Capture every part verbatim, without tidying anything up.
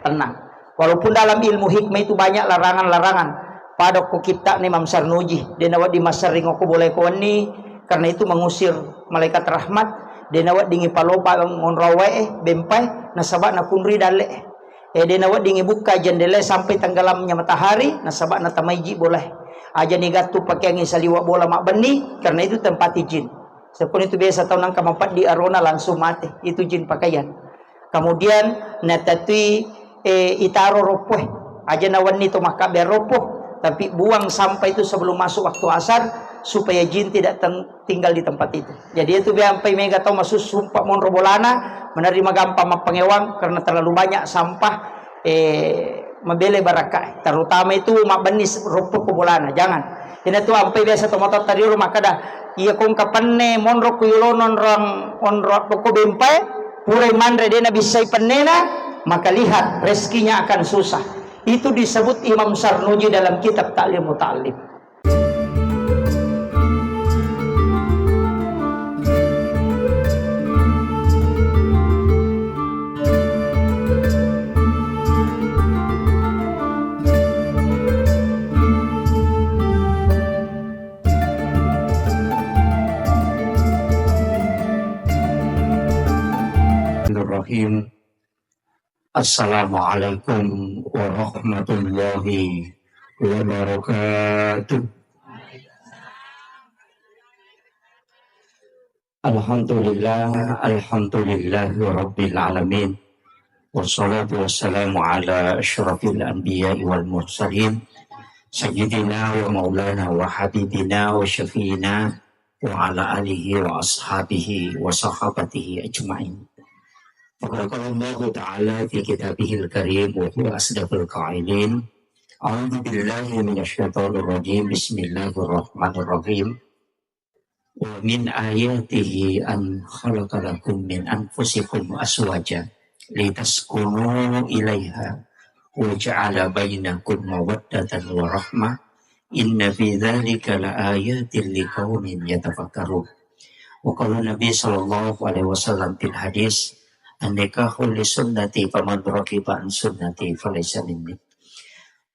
Tenang. Walaupun dalam ilmu hikmah itu banyak larangan-larangan. Pada ko kitta' ni Imam Sarnuji, de' nawedding masserring okko bolae ko wenni, karena itu mengusir malaikat rahmat, de' nawedding ipalopa monro awae, bempae, nasaba' nakunrui dalle'e. E, de' nawedding ibukka jendela sampai tenggelamnya matahari, nasaba' natamaiji bolae. Aja ni gattu pakeangngi saliwa' bola mabbenni, karena itu tempati jin. Seperti itu biasa tau nangka mapeddi arona langsung mate, itu jin pakaian. Kemudian natatui, eh, itaro roppoe. Aja nawenni to makkabbe roppo, tapi buang sampah itu sebelum masuk waktu asar supaya jin tidak ten-, tinggal di tempat itu. Jadi itu biampai mega tau masusumpa monro bolana, menerima gampang mappangewang karena terlalu banyak sampah, eh, mabele barakka. Terutama itu mabbenni roppo ko bolana, jangan. Ina tu ampai biasa to motor tadi rumah kada, iya kongka penne monro ku yolo nonrong onro ko bempae, purai manre de' nabissai pennena, maka lihat rezekinya akan susah. Itu disebut Imam Sarnuji dalam kitab Ta'lim Muta'allim. Bismillahirrahmanirrahim. Assalamualaikum warahmatullahi wabarakatuh. Alhamdulillah, alhamdulillahi rabbil alamin. Wassalatu wassalamu ala asyrafil anbiya'i wal mursalin, sayyidina wa maulana wa habibina wa syafi'ina wa ala alihi wa ashabihi wa sahabatihi ajma'in. Faqad qala Allahu ta'ala fi kitabihil karim wa huwa asdaqul qailin. A'udzu billahi minasy syaithanir rajim. Bismillahirrahmanirrahim. Wa min ayatihi an khalaqa lakum min anfusikum azwaja litaskunu ilaiha wa ja'ala bainakum mawaddatan wa rahmah. Inna fi dzalika laayatil liqaumin yatafakkarun. Wa qala Nabi sallallahu alaihi wasallam fil hadis, "An-nikahu li sunnati faman raghiba an sunnati falaysa minni."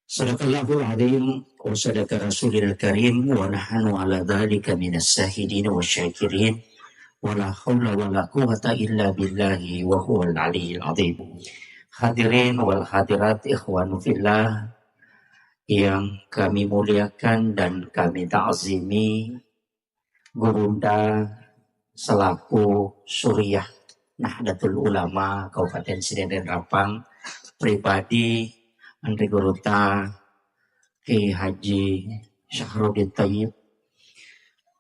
Sadaqallahul azim wa sadaqa rasulil karim wa nahnu ala dzalika minas syahidin wa syakirin. Wa la haula wa la quwwata illa billahi wa huwal aliyyil azim. Hadirin wal hadirat, ikhwanu fillah yang kami muliakan dan kami ta'zimi, Gurunda selaku Suriah Nahdlatul Ulama Kabupaten Sidendeng Rapang, pribadi Anre Guruta Kiai Haji Syahruddin Thayyib,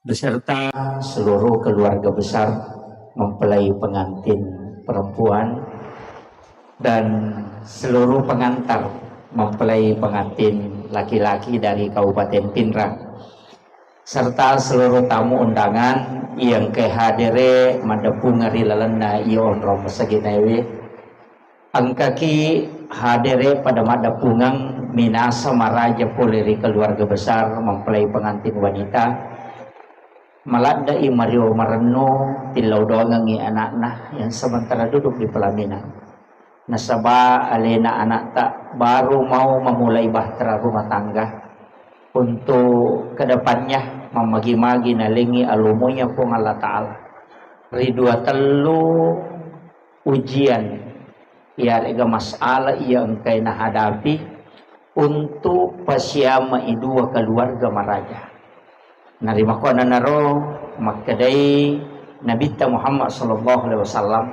beserta seluruh keluarga besar mempelai pengantin perempuan dan seluruh pengantar mempelai pengantin laki-laki dari Kabupaten Pinrang, serta seluruh tamu undangan yang ke hadere maddeppungeng ri lalenna iya onrong masaginaewe. Engkaki hadere pada maddeppungeng minasa maraja pole ri keluarga besar mempelai pengantin wanita. Maladde'i mario marennu tillau doangengngi anakna yang sementara duduk di pelaminan. Nasaba alena anakta baru mau memulai bahtera rumah tangga. Untuk kedepannya, mammagi-magi nalengi alomonya Puang Allah Ta'ala. Ri dua tellu ujian, iyarega masalah iya engkai nahadapi untuk pasiamai dua keluarga maraja. Narimakkuannanaro makkedai Nabitta Muhammad sallallahu alaihi wasallam,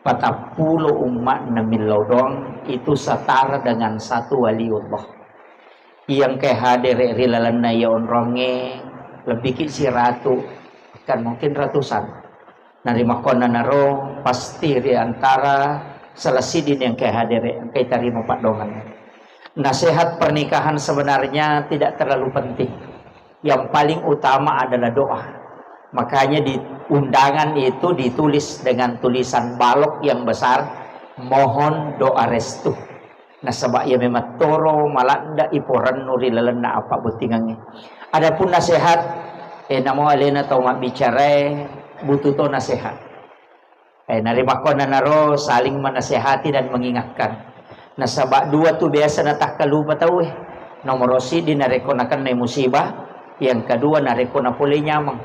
patappulo umma'na millau doang itu setara dengan satu waliullah. Iya engkai hadere ri lalenna iya onrongnge lebbiki siratu, bahkan mungkin ratusan. Narimakkuannanaro pasti ri antara salah siddi ni engkai hadere, engkai tarima paddoangenna. Nasihat pernikahan sebenarnya tidak terlalu penting. Yang paling utama adalah doa. Makanya di undangan itu ditulis dengan tulisan balok yang besar, "Mohon doa restu." Nasaba iya memang toro maladde iporennu ri lalenna appabbottingengnge. Adapun nasihat, eh, namo alena tau mabbicarae butuh to nasihat. Eh, narimakkuannanaro saling menasehati dan mengingatkan. Nasaba dua tu biasa natakkalupa tauwe. Nomoro siddi narekko nakennai musibah, yang kedua narekko napolei nyameng.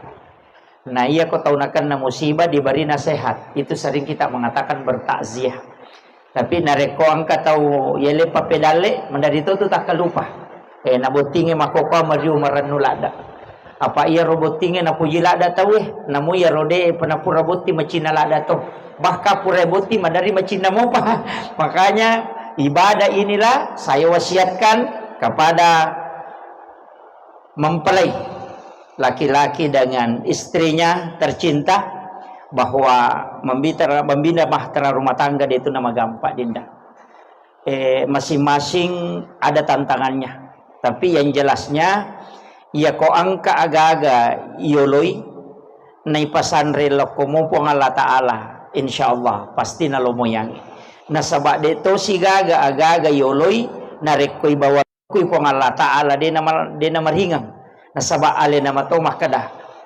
Nah, iya ko tau nakenna musibah diberi nasihat, itu sering kita mengatakan bertakziah. Tapi narekko engka tau yele papedalle, mendarito tu takkalupa. Eh, nabottinge makkokkoe mariu marennu ladda. Apa iyaro bottinge napuji ladda tauwe, namu iyaro de penapura botti macinna ladda to. Bahkan pura botti madari macinna mopa. Makanya ibadah inilah saya wasiatkan kepada mempelai laki-laki dengan istrinya tercinta bahwa membina, membina bahtera rumah tangga itu nama gampang, Dinda. Eh, masing-masing ada tantangannya. Tapi yang jelasnya, iya ko engka aga-aga yoloi, naipasanre lokkomu Puang Allah Ta'ala, insya Allah pasti nalomoyangi. Nasaba de to sigaga aga-aga yoloi, narekko ibawa kui Puang Allah Ta'ala de nama, de namaringeng. Nasaba alena mato makkeda,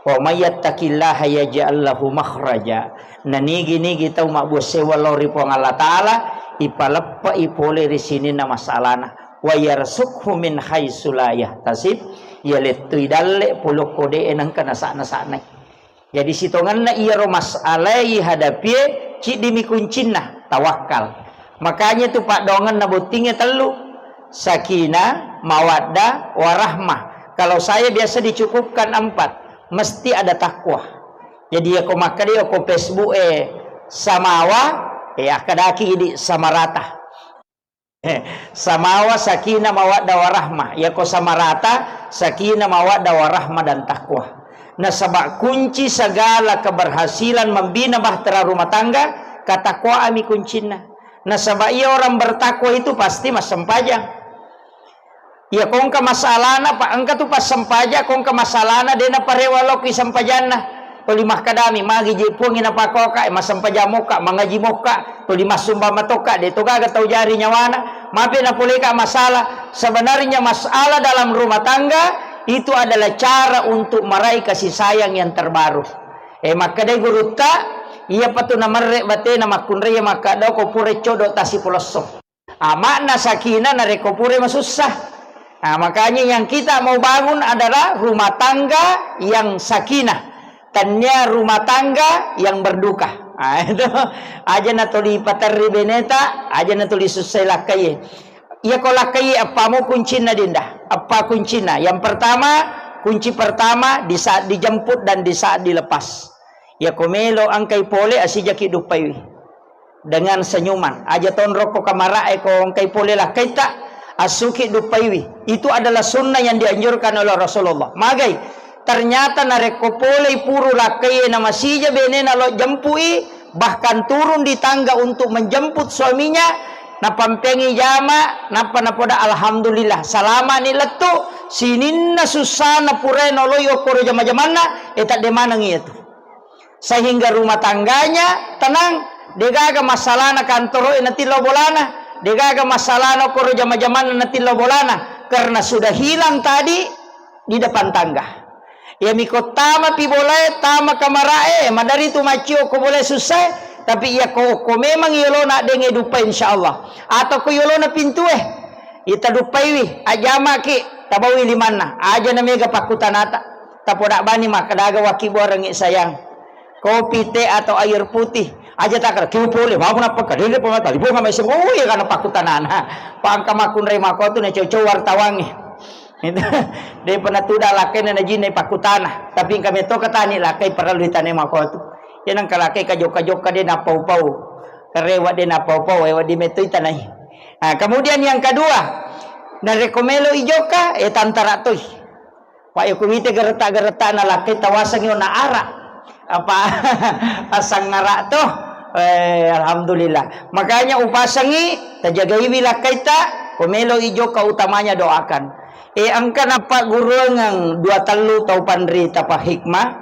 "Wa may yattaqillaha yaj'al lahu makhraja." Nanigi-nigi tau mabbuasewa lao ri Puang Allah Ta'ala, ipaleppe'i pole ri sininna masalana. "Wa yarzuqhu min haitsu la yahtasib." Iya lettui dalle polokko de nengka nasa-, nasa'nai. Jadi sitongenna iyaro masalae ihadapie, ciddimi kuncinna, tawakkal. Makanya tu paddoangenna bottinge tellu, sakinah, mawaddah, warahmah. Kalau saya biasa dicukupkan empat, mesti ada takwa. Jadi ya ko makkeda ko Facebook e samawa, eh, akkadaki idi sama rata. Eh, samawa sakinah mawaddah warahmah. Yako sama rata, sakinah mawaddah warahmah dan takwa. Nasaba kunci segala keberhasilan membina bahtera rumah tangga, katakwaami kuncinna. Nasaba iya orang bertakwa itu pasti massempajang. Iya kongka masalana, pa engka tu passempaja, kongka masalana de naparewa lokki sempajanna. Tuli makkadami, magi je puangngi napakoka, eh, massempajang mokka, mangaji mokka, tuli massumbang matokka, de to gaga tau jari nyawana. Mape napoleka masalah. Sebenarnya masalah dalam rumah tangga itu adalah cara untuk meraih kasih sayang yang terbaru. Eh, makkedai gurutta, iya patu namerre batena makkunrai makkadoko pura codo tasi polosso. Ah, makna sakinah narekko pura masussa. Ah, makanya yang kita mau bangun adalah rumah tangga yang sakinah. Tania rumah tangga yang berduka. Ah, itu aja natuli paterri beneta, aja natuli sussai lakkaie. Iya ko lakkaie appamu kuncinna, Dinda? Appa kuncinna? Yang pertama, kunci pertama di saat dijemput dan di saat dilepas. Iya ko melo engkai pole asijaki duppaiwi. Dengan senyuman. Aja tonrokko kamara'e ko engkai pole lakkaitta, assuki duppaiwi. Itu adalah sunnah yang dianjurkan oleh Rasulullah. Magai, ternyata narekko polei puru lakkaie na masija benena lo jempui, bahkan turun di tangga untuk menjemput suaminya, napampengi jama, nappa napoda, "Alhamdulillah, salama'ni lettu, sininna sussana purae noloi okkoro jama-jamanna, eh, tadde maneng iyatu." Sehingga rumah tangganya tenang, degaga masalahna kantoro'e natillau bolana, degaga masalahna koro jama-jamanna natillau bolana, karena sudah hilang tadi di depan tangga. Iyami ko tama pi bolae, tama kamara'e, madari tu maccio ko bolae sussae, tapi iya ko okko memang yolona denge dupa insyaallah. Atau ko yolona pintue, ita duppaiwi, ajamaki, tabawi limanna, aja na mega pakkutanata. Tapoda bani makkadaga wakki buarengngi sayang. Kopi, teh, atau air putih. Aja takara, kiu pole, mau nappa kadede pemata, di bunga mai semua, oh iya, karena pakkutanana. Pangka makkunrai makotu na cocok wartawangi. Itu, de pernah tuda lakkaina na jinna pakkutana. Tapi engka meto katani lakkai parellu ditane makotu. Ya nang kalakkai kajokka-jokka de napau-pau. Karewa de napau-pau, ewa di meto itanai. Ah, kemudian yang kedua, narekko melo ijokka, eh, tantara toi. Pak, ya, kuwite gereta-gereta na lakkai tawasengi ona ara. Apa asangngara to? Eh, alhamdulillah. Makanya upasengi, tajagaiwi lakkaita, ko melo ijokka utamanya doakan. Eh, engka napagguruangeng dua tellu tau panrita pa hikmah.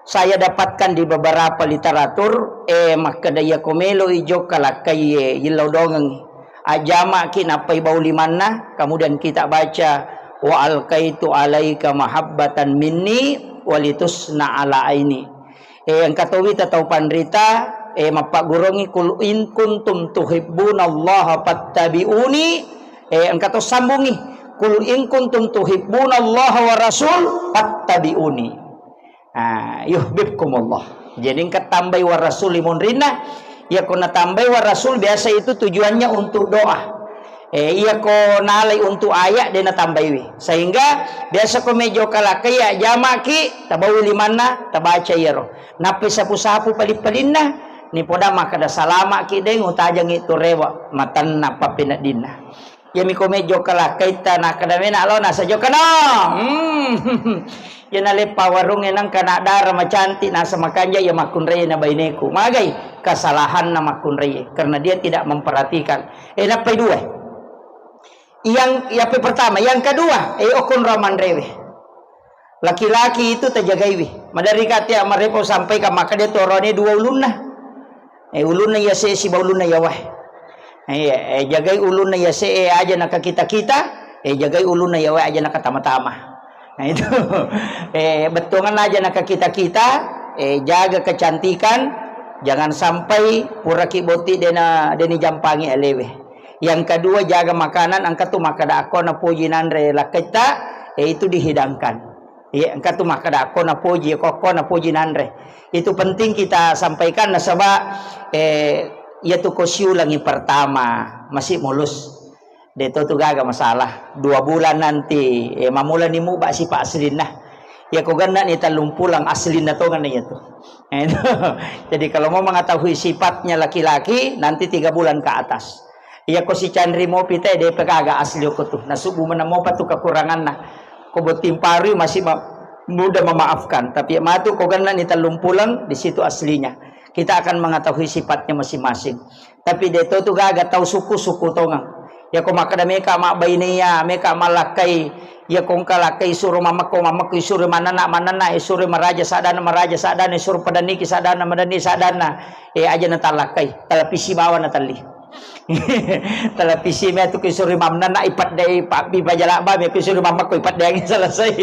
Saya dapatkan di beberapa literatur, eh, makkeda iya ko melo ijokka lakkai, eh, yillau dongengi. Ajamaki nappai bau limanna, kemudian kita baca, "Wa alqaitu alaika mahabbatan minni walitusna ala aini." Eh, engka towi ta tau panrita, Eh, mappagguruangngi, "Qul in kuntum tuhibbunallaha fattabi'uni." Eh, engka to sambungi, "Qul in kuntum tuhibbunallaha wa rasul fattabi'uni." Ah, yuhibbukumullah. Jadi engka tambai wa rasul imunrinna. Iya ko natambai wa rasul biasa itu tujuannya untuk doa. Eh, iya ko nalai untuk ayat de natambaiwi. Sehingga biasa ko mejo kalakkai ya jamaki, tabawi limanna, tabaca iyaro. Nappai sapu-sapu pali-palinna, ni poda makkeda, "Salama'ki deng, utajangngi tu rewa." Matenna pappeneddinna. Iyami ko mejo kalakkaitta, nakkeda mena lo, nasa jokka no. Hmm. Iya naleppa warungnge nangka nadara macantik, nasa makanja iya makkunrai na baineku. Magai kesalahanna makkunrai karena dia tidak memperhatikan. Eh, nappai dua. Yang, yang pertama, yang kedua, eh, okon ramanrewe. Laki-laki itu tajagaiwi. Maderri ka tea marepo sampaikan, maka dia torone dua ulunna. Eh, ulunna yase siba ulunna yawae. Eh, eh, jagai ulunna yase, eh, aja nakakita-kita, eh, jagai ulunna yawae aja nakatama-tama. Nah, itu. Eh, bettuangan aja nakakita-kita, eh, jaga kecantikan, jangan sampai puraki boti dena, deni jampangi alewe. Yang kedua, jaga makanan, engka tu makkeda akko napoji nanre lakkaitta, eh, itu dihidangkan. Iya, engka tu makkeda akko napoji, ko, ko napoji nanre. Itu penting kita sampaikan, nasaba, eh, iya tu ko siulangi pertama, masih mulus. De to tu gaga masalah. Dua bulan nanti, eh, mamulani muba sipa aslinna. Iya ko genna ni tellung pulang aslinna tongeng iya tu. Eh, itu. Jadi kalau mau mengetahui sifatnya laki-laki, nanti tiga bulan ke atas. Iya ko sicanri mopi te, depe gaga asli ko tu. Nasubbu meneng mopa tu kekuranganna. Ko botting parui masih ma-, mudah memaafkan. Tapi matu ko genna ni tellung pulang, di situ aslinya. Kita akan mengetahui sifatnya masing-masing. Tapi de to tu gaga tau suku-suku tongeng. Iya ko makkeda meka mabbainea, meka malakkai, iya ko engka lakkai suro mammekko, mammekko isuro manenna, manenna isuro maraja sadana, maraja sadana isuro padanniki sadana, madanni sadana. Eh, aja natallakkai, televisi bawa natelli. Televisi me tu kisuri mamnana ipaddai pabbi pajalabba me kisuri mammekko ipaddeangi selesai.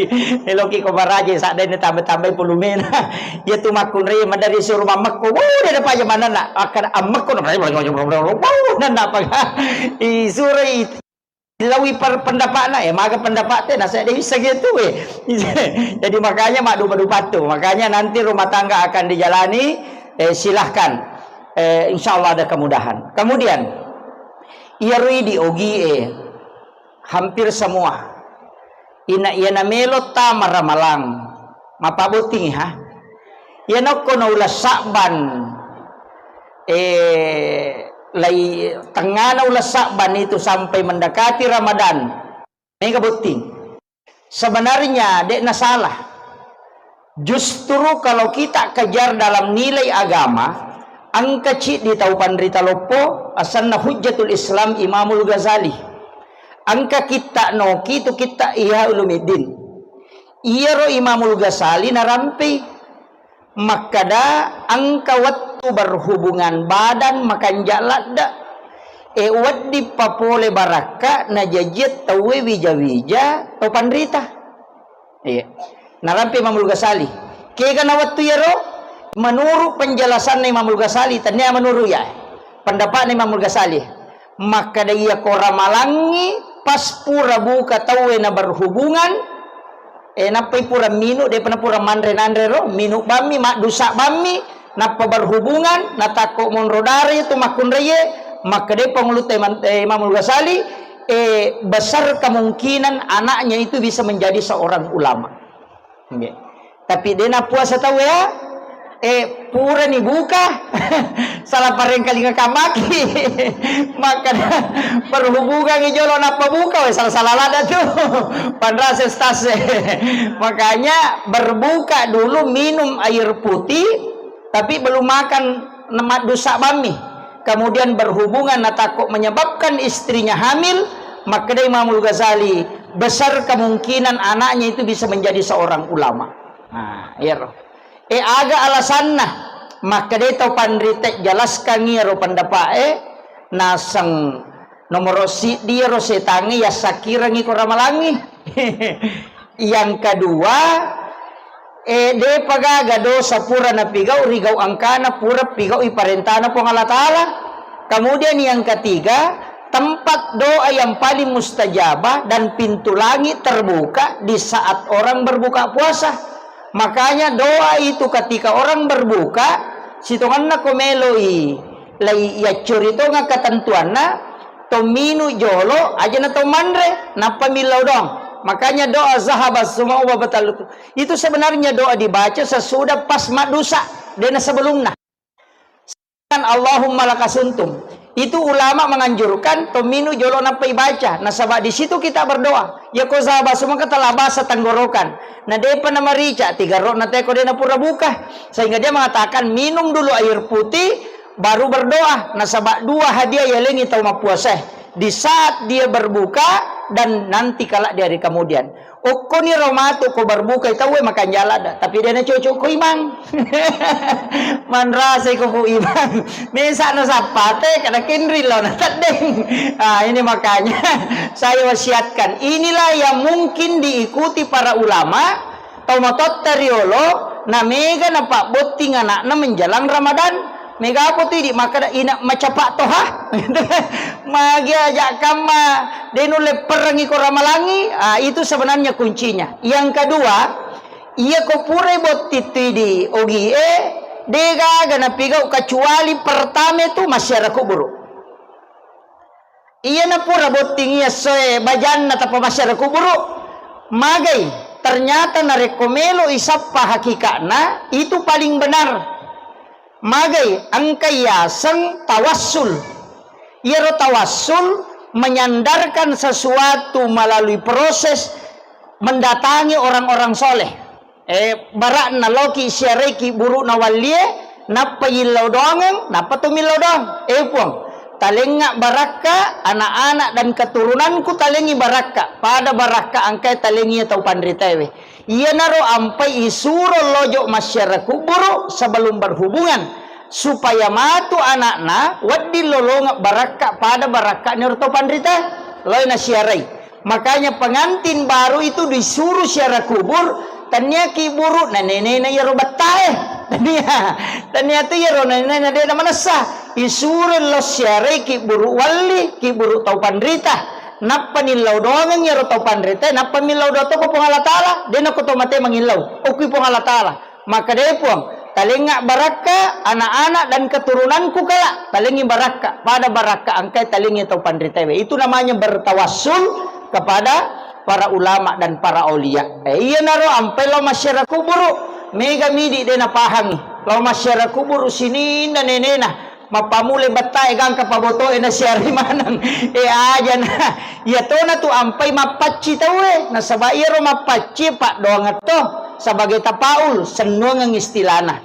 Eloki ko maraja sadana tambah-tambahi pulumena. Iya tu makkunrai madari suru mammekko. Wuh, de dapaja manana. Akan ammekko na. Wuh, nana apa? Isuro i-, lawi per-, pendapatna, eh, maga pendapat te, nasa de bisa gitu, eh. Jadi makanya mak dupa-dupa tu. Makanya nanti rumah tangga akan dijalani, eh, silahkan. Eh, insya Allah ada kemudahan. Kemudian, iyaro idi ogi, eh, hampir semua. Ina iya namelo tama ramalang. Mapabotting, ha? Iya nokko na uleng Sa'ban, eh, lai tengngana uleng Sa'ban itu sampai mendekati Ramadan, mega botting. Sebenarnya, de' nasalah. Justru kalau kita kejar dalam nilai agama, engka ciddi tau panrita loppo, asenna Hujjatul Islam Imamul Ghazali. Engka kitta noki tu kitta Ihya Ulumuddin. Iyaro Imamul Ghazali narampei makkada engka wettu berhubungan badan makanja' ladde', e, wedding papole barakka' najajiang tauwe wija-wija tau panrita. Iya. Narampei Imamul Ghazali. Kega na wettu iyaro? Menurut penjelasanna Imamul Ghazali, tennia menurut iya. Pendapatna Imamul Ghazali. Makkada iyako ramalangngi pas pura buka tauwe na berhubungan, eh, nappai pura minu, depa na pura manre nanre ro, minu bammi, maddusa bammi, nappa berhubungan, natakko monro dara itu makkunraie, makkadai pangulutta Imam, eh, Imamul Ghazali, eh, besar kemungkinan anaknya itu bisa menjadi seorang ulama. Nggih. Tapi de' napuasa tau ya, eh, purani buka, salah parengkalinga kamaki. Makkada berhubungangi jolo nappa buka, weh, salah-salah ladda tu. Panrase stase. Makanya berbuka dulu, minum air putih, tapi belum makan, maddusa bammi. Kemudian berhubungan, natakko menyebabkan istrinya hamil, makkeda Imamul Ghazali, besar kemungkinan anaknya itu bisa menjadi seorang ulama. Nah, iyaro. Eh, aga alasanna? Makkeda tau panrita jelaskan iyaro pendapat e, naseng nomoro siddi iyaro setangnge yassakirangi ko ramalangngi. Yang kedua, Eh, depa gaga dosa pura napigau, rigau angkana pura pigau iparentana Puang Allah Ta'ala. Kemudian yang ketiga, tempat doa yang paling mustajabah dan pintu langit terbuka di saat orang berbuka puasa. Makanya doa itu ketika orang berbuka, sitonganna ko meloi lai yaccuri tonga ketentuanna, to minu jolo aja na to manre, nappa millau doang. Makanya doa zahaba semua batal itu sebenarnya doa dibaca sesudah pas maddusa, dena sebelumna. Kan Allahumma lakasuntum. Itu ulama menganjurkan to minu jolo nappa ibaca. Nasaba di situ kita berdoa. Ya ko zahaba semua kata labasa tenggorokan. Na depa na marica, tiga rok na teko dena pura buka. Sehingga dia mengatakan minum dulu air putih, baru berdoa. Nasaba dua hadiah yalengi tau mappuasa. Di saat dia berbuka dan nanti kala di hari kemudian. Okkoni ro matu ko berbuka tauwe makan jala da, tapi dia na cocok ko imang. Manrasai ko bu imang. Mesa na sappate kada kenri lo na teddeng. Ah, ini makanya saya wasiatkan. Inilah yang mungkin diikuti para ulama. Tau matotta riolo, na mega na pabbotting anakna menjelang Ramadan. Mega apa tu idi makkeda ina macapa toha. Magi aja kamma de nulle perrengi ko ramalangi. Ah, itu sebenarnya kuncinya. Yang kedua, iya ko pura botting tu idi ogi e, de gaga napigau kecuali pertama tu masyarakat kuburu. Iyana pura botting iya essoe bajanna tappa masyarakat kuburu, magai, ternyata narekko melo isappa hakikatna, itu paling benar. Magai, engka yaseng tawassul. Iyaro tawassul menyandarkan sesuatu melalui proses mendatangi orang-orang soleh. Eh, barakna loki siaraiki burukna wallie, nappa yillau doangeng, nappa to millau doang. Eh, Puang, talengnga barakka anak-anak dan keturunanku, talengi barakka, pada barakka engkae talengi tau panritaewe. Iyanaro ampai isuro lojo masyarakat kuburu sebelum berhubungan, supaya matu anakna wedding lolongeng barakka pada barakka niro tau panritae. Loi nasiarai. Makanya pengantin baru itu disuruh ziarah kubur, tania ki buru na nenena iyaro bettae. Tania, tania tu iyaro nenena de na manessa. Isuro lo ziarai ki buru walli, ki buru tau panrita. Nappa nillau doangeng iyaro tau panrita, nappa millau doang to ko Puang Allah Taala, de na ko to mate mangillau. Okui Puang Allah Taala. Makkedai Puang, "Talengnga barakka anak-anak dan keturunanku kala, talengngi barakka, pada barakka engkai talengngi tau panritaewe." Itu namanya bertawassul kepada para ulama dan para aulia. Eh, iyanaro ampai lao masyarakat kuburu, mega midi de napahangi. Lao masyarakat kuburu sininna nenena, mappamula bettae gangka pabotoe nasiari maneng. Eh, aja na. Iya tona tu ampai mappacci tauwe, nasaba iyaro mappacci paddoangeng to sebagai tapaul, sennuangeng istilana.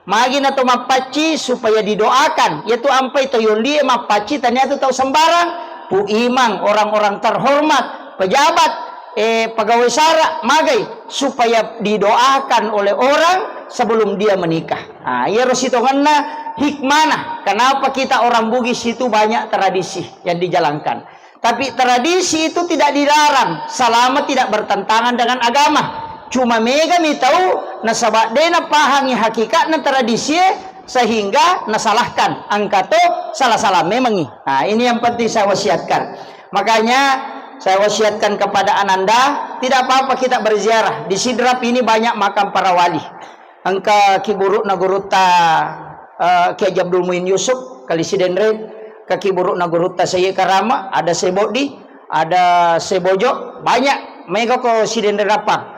Magi na to mappacci supaya didoakan. Iya tu ampai to yollie mappacci tania tu tau sembarang. Pu imang, orang-orang terhormat, pejabat, eh, pegawai sara, magai supaya didoakan oleh orang sebelum dia menikah. Nah, iyaro sitongenna hikmana. Kenapa kita orang Bugis itu banyak tradisi yang dijalankan? Tapi tradisi itu tidak dilarang selama tidak bertentangan dengan agama. Cuma mega mi tau nasaba de napahangi hakikatna tradisie sehingga nasalahkan. Engka to salah-salah memangi. Nah, ini yang penting saya wasiatkan. Makanya saya wasiatkan kepada Ananda, tidak apa-apa kita berziarah. Di Sidrap ini banyak makam para wali. Engka kiburu'na gurutta, eh, Kiai Haji Abdul Muin Yusuf, Kali Sidenreng, engka kiburu'na gurutta Sayyid Karama, ada Seboddi, ada Sebojo, banyak mega ko Sidenreng Rappang.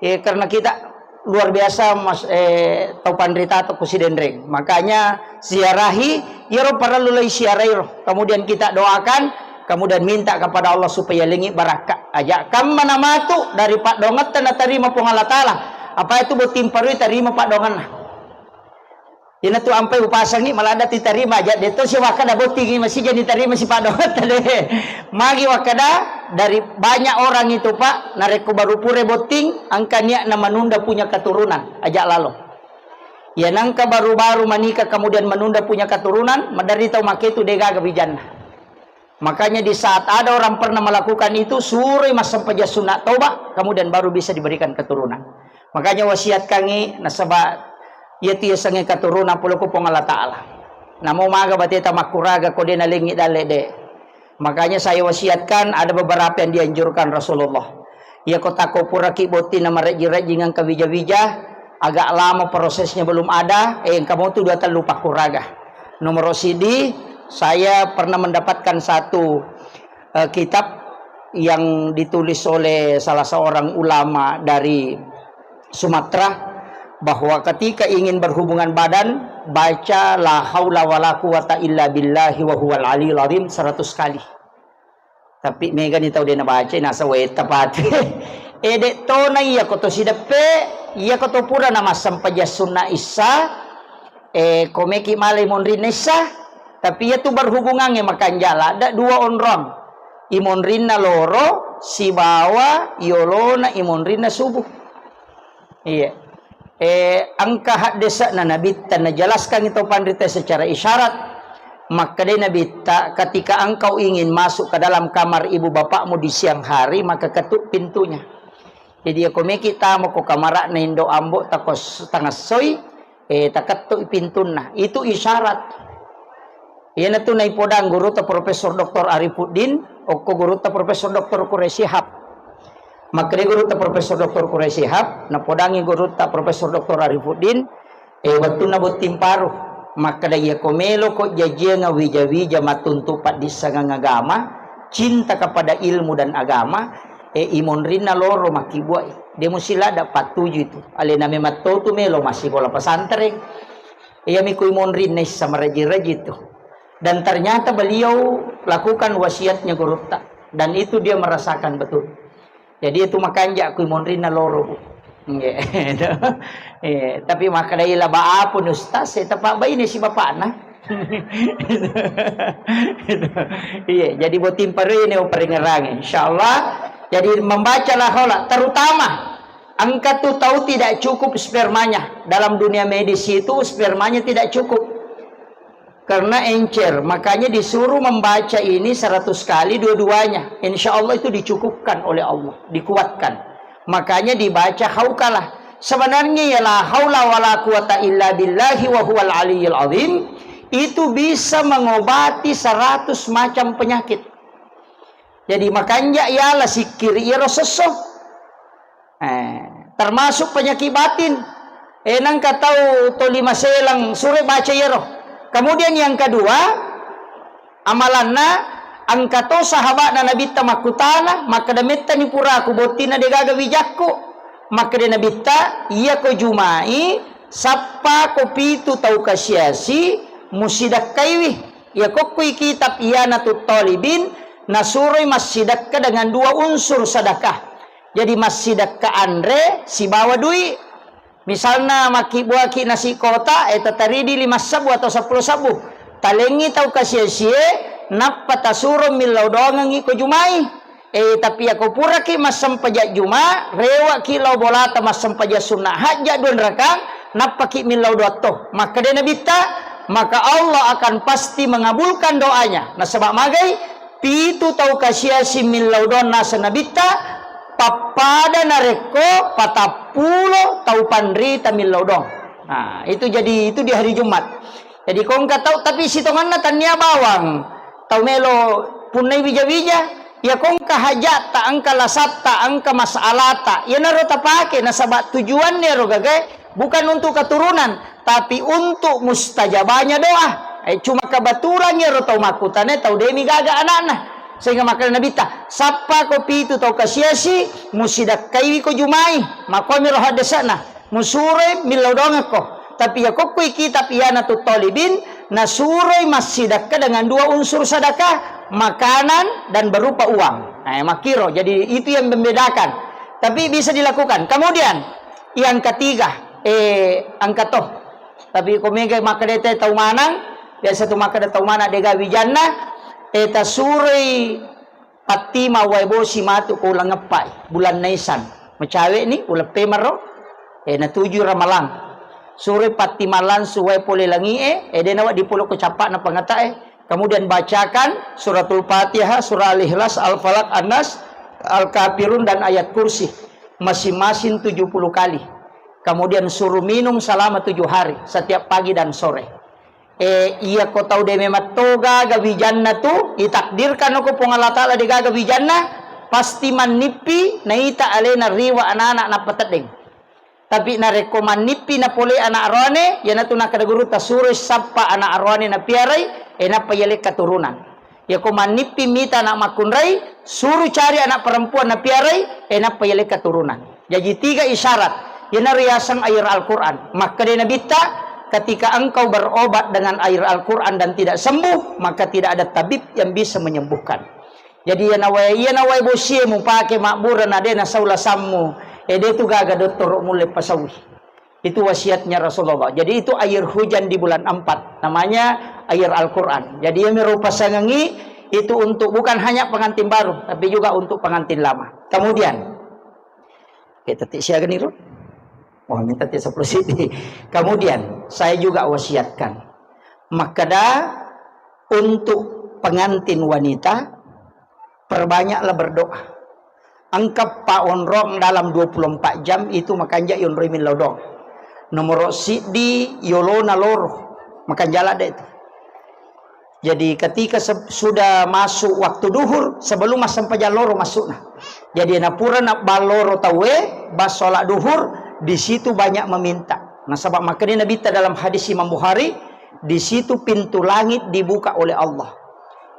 Eh, karena kita luar biasa mas, eh, tau panrita atau ko Sidenreng. Makanya ziarahi, iyaro parellu lai ziarahi ro. Kemudian kita doakan, kemudian minta kepada Allah supaya lengi barakka. Aja kamma namatu dari paddoangetta natarima Puang Allah Taala. Apa itu botting parui tarima paddoangenna. Ina tu ampai upasangi maladda titarima aja de to si wakkada bottingi masija nitarima si paddoangetta de. Magi wakkada dari banyak orang itu Pak, narekko baru pure botting, engka niatna menunda punya keturunan, aja lalo. Ya nangka baru-baru menikah kemudian menunda punya keturunan, madari tau make itu de gaga bijanna. Makanya di saat ada orang pernah melakukan itu, suroi massempajang sunat toba, kemudian baru bisa diberikan keturunan. Makanya wasiatkangngi, nasaba iyatu yasengnge katurunan pole ko Puang Allah Ta'ala. Namo maga bateta makkuraga ko de nalengngi dalle de. Makanya saya wasiatkan, ada beberapa yang dianjurkan Rasulullah. Iya ko tako puraki botting na marejjing-rejjing engka wija-wija, agak lama prosesnya belum ada, eh, engka motu dua tellu pakkuraga. Nomor sidi, saya pernah mendapatkan satu, eh, kitab yang ditulis oleh salah seorang ulama dari Sumatera, bahwa ketika ingin berhubungan badan, baca la haula wala quwata illa billahi wa huwal aliyul azim seratus kali. Tapi megani tau de nabaca, nasa wetta patu. Ede tona iya ko to sideppe, iya ko to pura namassempajang sunna issa, eh, ko meki malai monrinna issa, tapi iya tu berhubungangnge makanjala, ada dua onrong. Imonrinna loro sibawa yolona imonrinna subuh. Iya. Eh, engka haddese'na Nabitta najelaskan itu panrita secara isyarat. Makkedai Nabitta, "Ketika engkau ingin masuk ke dalam kamar ibu bapakmu di siang hari, maka ketuk pintunya." Jadi, iya ko meki tama ko kamara'na indo ambo tako s-, tangassoi, eh, takettuk pintunna. Itu isyarat. Iyanatu naipodang gurutta Profesor Doktor Arifuddin, okko gurutta Profesor Doktor Quraish Shihab. Makkeda gurutta Profesor Doktor Quraish Shihab, napodangi gurutta Profesor Doktor Arifuddin, eh, wettunna botting paru. Makkeda, iya ko melo ko jajiang wija-wija matuntu paddissengang agama, cinta kepada ilmu dan agama, eh, imonrinna loro makkibuai. De musilada pattuju itu. Alena memang totu melo massikola pesantren. Iyami ko imonrinna issa marejji-rejji tu. Dan ternyata beliau lakukan wasiatnya gurutta. Dan itu dia merasakan betul. Jadi itu makanja ku imonrinna loro, Bu. Nggih. Iya, tapi makkedai laba apun ustaz, saya tepak baine si bapakna. Iya, jadi botting paru ini peringerangi. Insyaallah, jadi membaca la haula, terutama engka tu tau tidak cukup spermanya. Dalam dunia medis itu spermanya tidak cukup. Karena encer, makanya disuruh membaca ini seratus kali dua-duanya. Insya Allah itu dicukupkan oleh Allah, dikuatkan. Makanya dibaca haukalah. Sebenarnya ya la haula wala quwata illa billahi wa huwal aliyil azim itu bisa mengobati seratus macam penyakit. Jadi makanja yala sikkiri iyaro sesso. Eh, termasuk penyakit batin. Eh, nangka tau toli maselang sure baca iyaro. Kemudian yang kedua, amalanna engka to sahabatna Nabitta makkutana, makkeda mettani puraku bottinna degaga wijakku. Makkeda Nabitta, iya ko jumai, sappa ko pitu tau kasiasi, musidakkaiwi. Iya kokkui kitab Ianatut Talibin, nasuroi massidakka dengan dua unsur sadakah. Jadi massidakka anre sibawa dui. Misalna makkibbuaki nasi kota, eh, tataridi lima sebbu atau seppulo sebbu. Talengngi tau kasiasie, nappa tasuro millau doangengngi ko jumai. Eh, tapi ako puraki massempajang juma, rewaki lao bolata massempajang sunna hajja dua rakang, nappaki millau doatto. Makkeda Nabitta, maka Allah akan pasti mengabulkan doanya. Nasaba magai, pitu tau kasiasi millau doang naseng Nabitta, pappada narekko patappulo tau panrita millau doang. Nah, itu jadi, itu di hari Jumat. Jadi kongka tau, tapi sitonganna tannia bawang. Tau melo punnai wija-wija, ya kongka hajatta, engka lasatta, engka masalata. Iyanaro tapake, nasaba tujuanna ero gagae bukan untuk keturunan, tapi untuk mustajabahnya doa. Eh, cuma kebetulan iyaro tau makkutana tau demi gaga anakna. Sehingga makkeda Nabitta, sappa ko pitu tau kasiasi, musidakkaiwi ko jumai. Makomiro haddese'na, musuroi millau doangekko. Tapi ya kokkui kitab Ianatut Talibin, nasuroi massidakka dengan dua unsur sadakah, makanan dan berupa uang. Eh, makkiro. Jadi itu yang membedakan. Tapi bisa dilakukan. Kemudian yang ketiga, eh, engka to. Tapi ko mega makkeda te tau manang, biasa tu makkeda tau manang dega wijanna, eh, tasuroi pattima wae bosi matu ko uleng eppai, bulan Naisan. Macawe ni, uleng pemaro, eh, natuju Ramalang. Suroi pattima langsung wae pole langie, eh, de nawa dipolo ko cappana pangatae. Kemudian bacakan suratul Fatihah, surah Al-Ikhlas, Al-Falaq, An-Nas, Al-Kafirun, dan ayat kursi. Masing-masing tujuh puluh kali. Kemudian suruh minum selama tujuh hari, setiap pagi dan sore. Eh, iya ko tau de memang to gaga wijanna tu, itakdirkan ko Puang Allah Ta'ala de gaga wijanna, pasti mannippi naita alena riwa anak-anak nappa teddeng. Tapi narekko mannippi na pole anak aroane, iyanatu nakkeda gurutta, suroi sappa anak aroane napiarai, e nappa yalekka turunan. Yako mannippi mita anak makkunrai, suru cari anak perempuan napiarai, e nappa yalekka turunan. Jaji tiga isyarat, iyanaro yaseng air Al-Quran. Makkeda Nabitta, ketika engkau berobat dengan air Al-Quran dan tidak sembuh, maka tidak ada tabib yang bisa menyembuhkan. Jadi iya nawae, iya nawae bosie mupake mabbura na de nasau lasammu, e de tu gaga dottoro mulle pasaui. Itu wasiatnya Rasulullah. Jadi itu air hujan di bulan empat, namanya air Al-Quran. Jadi iya miro pasangengi itu untuk bukan hanya pengantin baru, tapi juga untuk pengantin lama. Kemudian, kita ti siaga niru? Wah, minta ti sepuluh sidi. Kemudian, saya juga wasiatkan. Makkeda untuk pengantin wanita, perbanyaklah berdoa. Engka pa onrong dalam dua puluh empat jam itu makanja yonroi millau doang. Nomor siddi yolona loro, makanja ladde itu. Jadi ketika se- sudah masuk waktu duhur, sebelum massempajang loro masukna. Jadi napura nabbang loro tauwe, bas sholat duhur, di situ banyak meminta. Nasaba makkeda Nabitta dalam hadis Imam Bukhari, di situ pintu langit dibuka oleh Allah.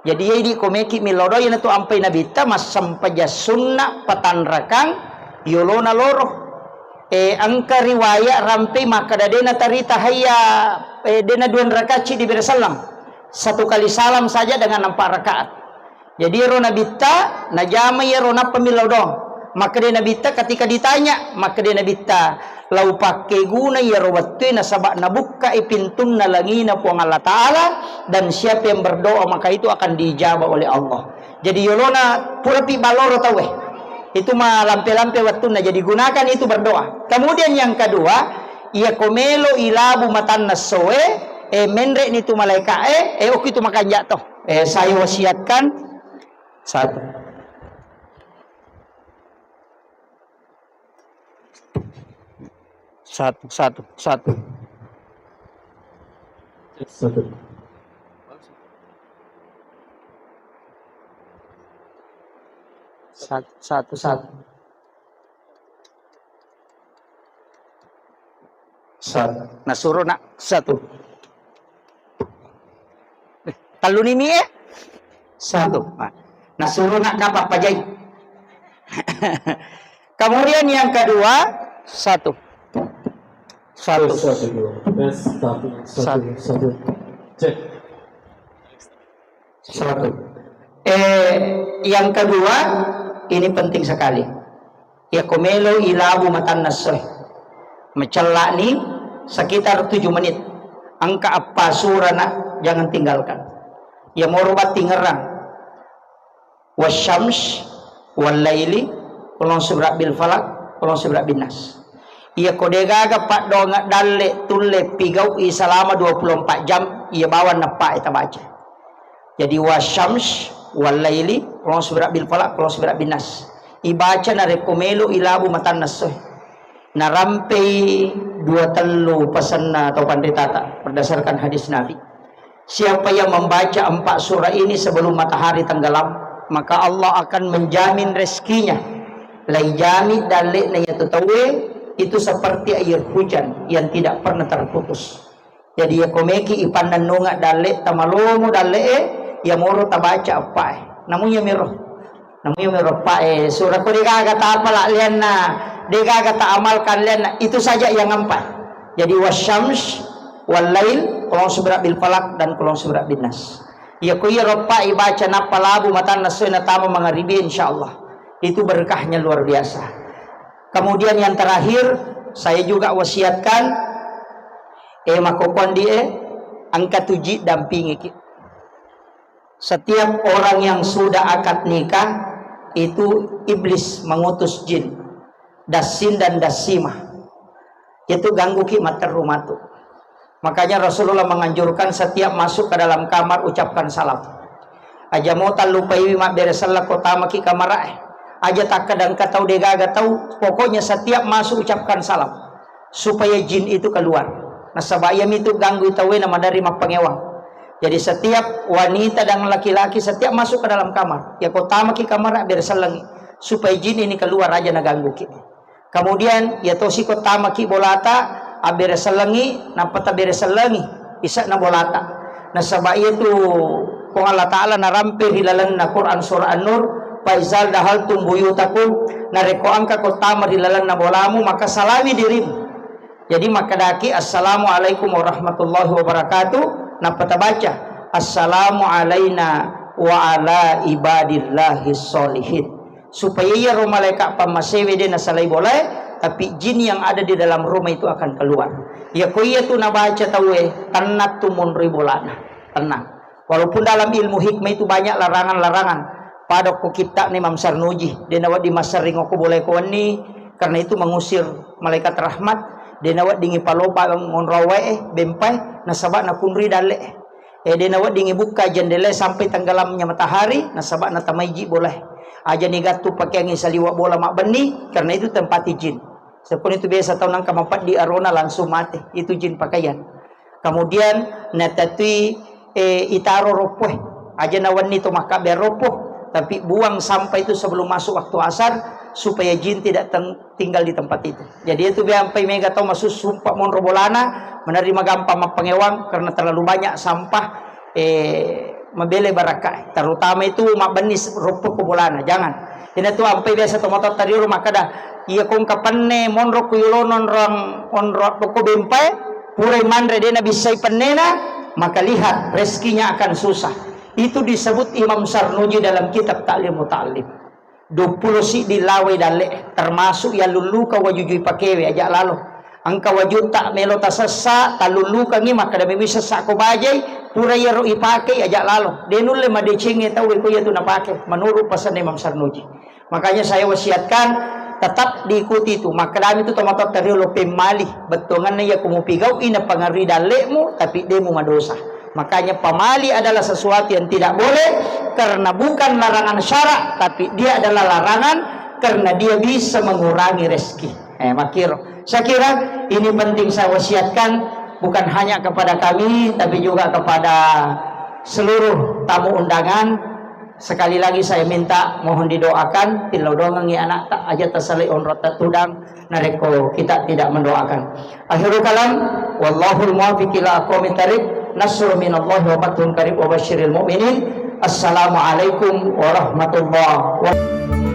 Jadi, iya idi ko meki millau doa, iyanatu ampai Nabitta massempajang sunna patanrakang yolona loro. Eh, engka riwayat rampe makkeda de natarita hayya, eh, de na dua rakaat ci dibere salam. Satu kali salam saja dengan empat rakaat. Jadi ero Nabitta najama iyaro nappa millau doang. Makkeda Nabitta ketika ditanya, makkeda Nabitta, "Lau pakkeguna iyaro wettue nasaba nabukkai pintunna langina Puang Allah Ta'ala, dan siapa yang berdoa maka itu akan diijabah oleh Allah." Jadi yolona purapi balloro tauwe. Itu ma lampe-lampe wettunna, jadi gunakan itu berdoa. Kemudian yang kedua, iya ko melo ilabu matanna essoe, eh, menre ni tu malaika e, eh, okki tu makanja to. Eh, saya wasiatkan satu. Satu, satu, satu. Satu. Satu, satu, satu. Satu. Nasuro nak satu. Eh, tellu nimi eh? Satu. Nah, nasuro nak kapang pajai. Kemudian yang kedua, satu. Satu. Tes, satu, dua. Tes, satu, satu, satu. Cek. Satu. Eh, yang kedua, ini penting sekali. Iya ko melo ilabu matanna essoe. Macellani sekitar tujuh menit. Engka eppa sura nak, jangan tinggalkan. Iya moro battingerang. Wasyams, wallaili, qul a'udzu birabbil falaq, qul a'udzu birabbin nas. Iya ko de gaga paddoangeng dalle tulle pigau'i selama dua puluh empat jam, iya bawang nappa e tabaca. Jadi wasyams, wallaili, qul a'udzu birabbil falaq, qul a'udzu birabbin nas. Ibaca narekko melo ilabu matanna essoe. Narampei dua tellu pasenna tau panritata berdasarkan hadis Nabi. Siapa yang membaca empat surah ini sebelum matahari tenggelam, maka Allah akan menjamin rezekinya. Laijami dalle'na iyatu tauwe itu seperti air hujan yang tidak pernah terputus. Jadi, iya ko meki ipannennunga dalle'ta malomo dalle'e, iya moro tabaca eppa e. Namu iya miro. Namu iya miro eppa e. Sura ko degaga ta apala lianna, degaga ta amalkan lianna, itu saja yang empat. Jadi, wasyams, wallail, qul a'udzu birabbil falaq, dan qul a'udzu birabbin nas. Iya ko iya eppa ibaca nappa labu matanna essoe natama mangaribi, insyaallah. Itu berkahnya luar biasa. Kemudian yang terakhir, saya juga wasiatkan, eh, makkokkondi, eh, engka tuji dampingiki. Setiap orang yang sudah akad nikah, itu iblis mengutus jin, dassin dan dassimah. Itu gangguki matteru matu. Makanya Rasulullah menganjurkan setiap masuk ke dalam kamar ucapkan salam. Aja mo tallupaiwi mabbere sellako tamaki kamarae. Aja takkeda engka tau degaga tau, pokoknya setiap masuk ucapkan salam. supaya jin itu keluar. Nasaba iyami tu ganggu tauwe na maderri mappangewang. Jadi setiap wanita dan laki-laki setiap masuk ke dalam kamar, ya ko tamaki kamar, abbere sellengi supaya jin ini keluar aja nagangguki. Kemudian ya tosi ko tamaki bolata, abbere sellengi, nappa tabere sellengi isa'na bolata. Nasaba iya tu Puang Allah Ta'ala narampe ri lalenna Quran surah An-Nur, "Faizal dahaltum buyutakum," narekko engka ko tama ri lalenna bolamu, maka salami dirimu. Jadi makkedaki, "Assalamualaikum warahmatullahi wabarakatuh," nappa tabaca, "Assalamu alaina wa ala ibadillahi sholihin." Supaya iyaro malaika pammasewe de nasalai bolae, tapi jin yang ada di dalam rumah itu akan keluar. Ya ko iya tu nabaca tauwe, tenna tu monroi bolana. Tenang. Walaupun dalam ilmu hikmah itu banyak larangan-larangan. Pada ko kitta'na Imam Sarnuji, de nawedding masserring okko bolae ko wenni, karena itu mengusir malaikat rahmat, de nawedding ipalopa monro awae, bempai, nasaba nakunrui dalle. Eh, de nawedding ibukka jendela sampai tenggelamnya matahari, nasaba natamaiji bolae. Aja nigattu pakeangi saliwa bola mabbenni, karena itu tempati jin. Sekuni itu biasa tau nangka mapeddi arona langsung mate, itu jin pakaian. Kemudian natatui, eh, itaro roppoe. Aja nawenni to makkabbe roppo, tapi buang sampah itu sebelum masuk waktu asar supaya jin tidak teng- tinggal di tempat itu. Jadi itu biampai mega tau masussu pa monro bolana, menerima gampang mappangewang karena terlalu banyak sampah, eh, mabele barakka. Terutama itu mabbenni roppo ko bolana, jangan. Ina tu ampai biasa to motor tariuru makkeda, iya kongka penne monro ku yolo nonrong onro ko bempai, purai manre de nabissai pennena, maka lihat rezekinya akan susah. Itu disebut Imam Sarnuji dalam kitab Ta'lim Muta'allim. Duappulo siddi lawai dalle, termasuk yallulluka wajujui pakewe aja lalo. Engka wajutta melo tasessa, tallullukangi, makkeda memi sessa ko bajai, pura iyaro ipake aja lalo. De nulle madecengnge tau ko iya tu napake, menurut pasanna Imam Sarnuji. Makanya saya wasiatkan tetap diikuti itu. Makkedami tu tomatoatta riolo pemmali, bettuanganna iya ko mupigau'i napangarui dallemu, tapi de mu madosa. Makanya pamali adalah sesuatu yang tidak boleh karena bukan larangan syarak, tapi dia adalah larangan karena dia bisa mengurangi rezeki. Eh, makkiro. Saya kira ini penting saya wasiatkan bukan hanya kepada kami, tapi juga kepada seluruh tamu undangan. Sekali lagi saya minta mohon didoakan, tillau doangengngi anakta, aja tasalai onrotta tudang, narekko kita tidak mendoakan. Akhirul kalam, wallahul muwaffiq ila aqwamit thariq, nasrun minallahi wa fathun qarib wa basyiril mu'minin. Assalamualaikum warahmatullahi wabarakatuh.